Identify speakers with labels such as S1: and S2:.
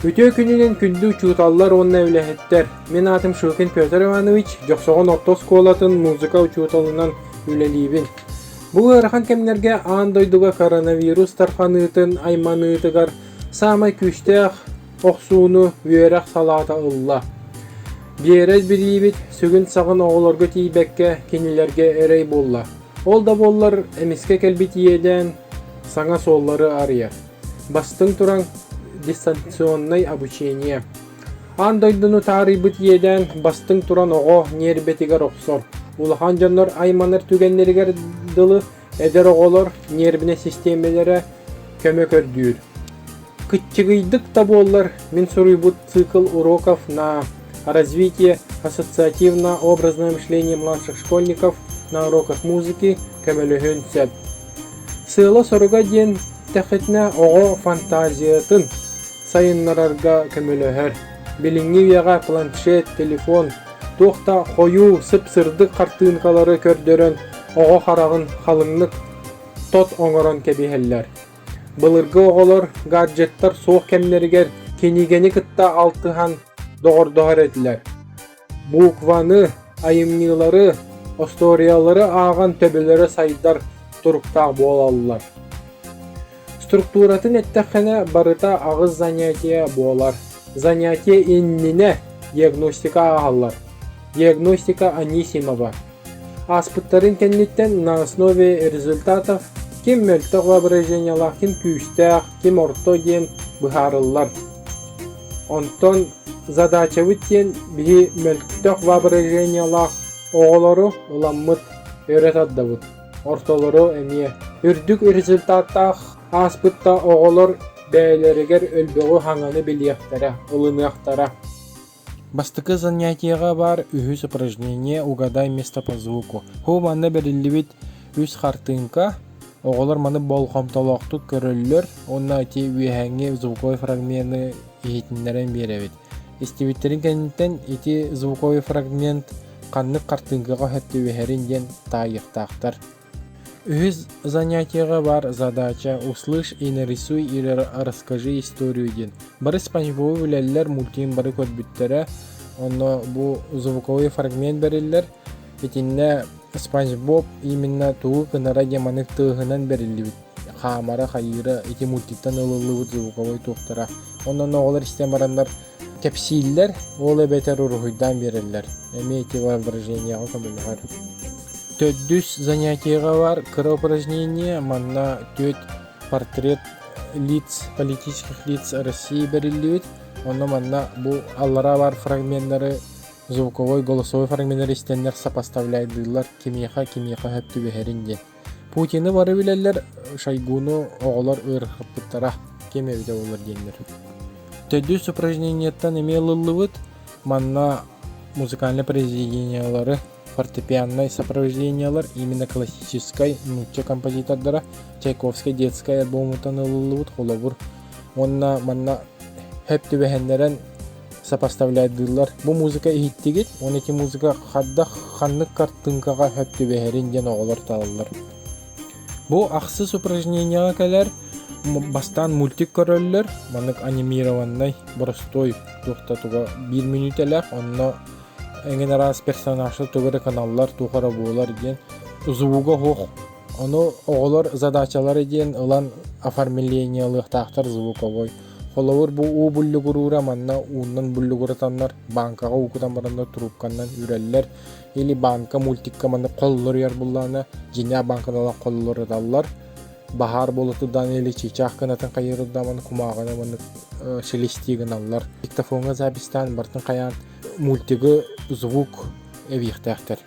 S1: Үтүө күнүнэн күндү учууталлар уонна үлэһиттэр! Мин аатым Шилкин Петр Иванович, Дьохсоҕон орто оскуолатын музыка учууталынан үлэлиибин. Бу ыарахан кэмнэргэ аан дойдуга коронавирус тарҕаныытын айманыытыгар саамай күүстээх охсууну үөрэх салаата ылла. Биэрэр билиибит сүгүн-саҕын оҕолорго тиийбэккэ кинилэргэ эрэй буолла. Ол да буоллар эмискэ кэлбит иэдээн саҥа суоллары арыйар. Бастыҥ туран дистанционнай обучение. Аан дойдуну таарыйбыт иэдээн бастыҥ туран оҕо ньиэрбэтигэр охсор. Улахан дьоннор айманар түгэннэригэр дылы эдэр оҕолор ньиэрбинэ систиэмэлэрэ көмө көрдүүр. Кыччыгыйдык да буоллар, мин суруйбут цикл уроков на развитие ассоциативно-образное мышление младших школьников на уроках музыки көмөлөһүөн сөп. Сыала-соруга диэн эттэххитинэ, оҕо фантазиятын сайыннарарга көмөлөһөр. Билиҥҥи үйэҕэ планшет, телефон, туох да хойуу, сып-сырдык хартыынкалары көрдөрөн оҕо хараҕын халыҥнык тот оҥорон кэбиһэллэр. Былыргы оҕолор гаджеттар суох кэмнэригэр кинигэни кытта алтыһан доҕордоһор этилэр. Букваны, айымньылары, остуоруйалары ааҕан төбөлөрө сайдар туруктаах буолаллар. Структуратын эттэххинэ, барыта аҕыс занятие буолар. Занятие иннинэ диагностика ааһаллар. Диагностика Анисимова. Ааспыттарын кэнниттэн на основе результатов ким мөлтөх воображениелаах, ким күүстээх, ким орто диэн быһаарыллар. Онтон задачабыт диэн биһи мөлтөх воображениелаах оҕолору ыламмыт өрө тардабыт. Ортолору эмиэ. Үрдүк результаттаах ааспыт да оҕолор бэйэлэригэр өлбөҕү хаҥаны билиэхтэрэ, ылыныахтара. Бастакы занятиеҕа баар үһүс упражнение «Угадай место по звуку». Бу манна бэриллибит үс хартыынка оҕолор маны болҕомтолоохтук көрөллөр уонна ити үөһээҥҥи звуковой фрагмены иһитиннэрэн биэрэбит. Истибиттэрин кэнниттэн ити звуковой фрагмент ханнык хартыынкаҕа сөп түбэһэрин диэн таайыахтаахтар. Үһүс занятиеҕа баар задача «Услышь и нарисуй или расскажи историю» диэн. Бары Спанч Бобу билэллэр, мультфильм бары көрбүттэрэ. Онно бу звуковой фрагмент бэриллэр. Итиннэ Спанч Боб именно тугу гынара диэн маннык тыаһынан бэриллибит. Хаамара, хайыыра ити мультиктан ылыллыбыт звуковой туохтара. Онон оҕолор истэн бараннар кэпсииллэр, ол эбэтэр уруһуйдаан биэрэллэр. Эмиэ ити воображениеҕа көмөлөһөр. Төрдүс занятиеҕа баар кыра упражнение, манна түөрт портрет лиц, политических лиц России бэриллибит. Онно манна бу аллараа баар фрагменнары звуковой, голосовой фрагменнары истэннэр сопоставляйдыыллар кимиэхэ кимиэхэ сөп түбэһэрин диэн. Путины бары билэллэр, Шойгуну оҕолор ыарырҕаппыттара ким эбитэ буоллар диэннэр. Төрдүс упражнениеттан эмиэ ылыллыбыт. Манна музыкальнай произведениелары, фортепианнай сопровождениелар именно классическай нуучча композитордара Чайковскай детскай альбомуттан ылыллыбыт холобур. Уонна манна хөп түбэһэннэрэн сопоставляйдыыллар. Бу музыка иһиттигит, уонна ити музыка хайдах ханнык картыҥкаҕа сөп түбэһэрин диэн оҕолор талаллар. Бу ахсыс упражнениеҕа кэлэр бастаан мультик көрөллөр, маннык анимированнай, боростуой туох да туга биир мүнүүтэлээх, онно эҥин араас персонажтар тугу эрэ гыналлар, туох эрэ буолар диэн звуга суох Ону оҕолор задачалары диэн ылан оформлениелыахтаахтар звуковой. Холобур, бу уу буллугуруура манна ууннан буллугуратаннар бааҥкаҕа уу кутан бараннар трубканнан үрэллэр или баанка мультикка манна холлоруйар буллаҕына дьиҥнээх бааҥканы ылан холлоруталлар. Баһаар буола турдаҕына или чыычаах кынатын хайыыр турдаҕына кумааҕыны маннык шелестии гыналлар. Диктофоҥҥа записьтаан барытын хайаан мультигы звук эбиэхтээхтэр.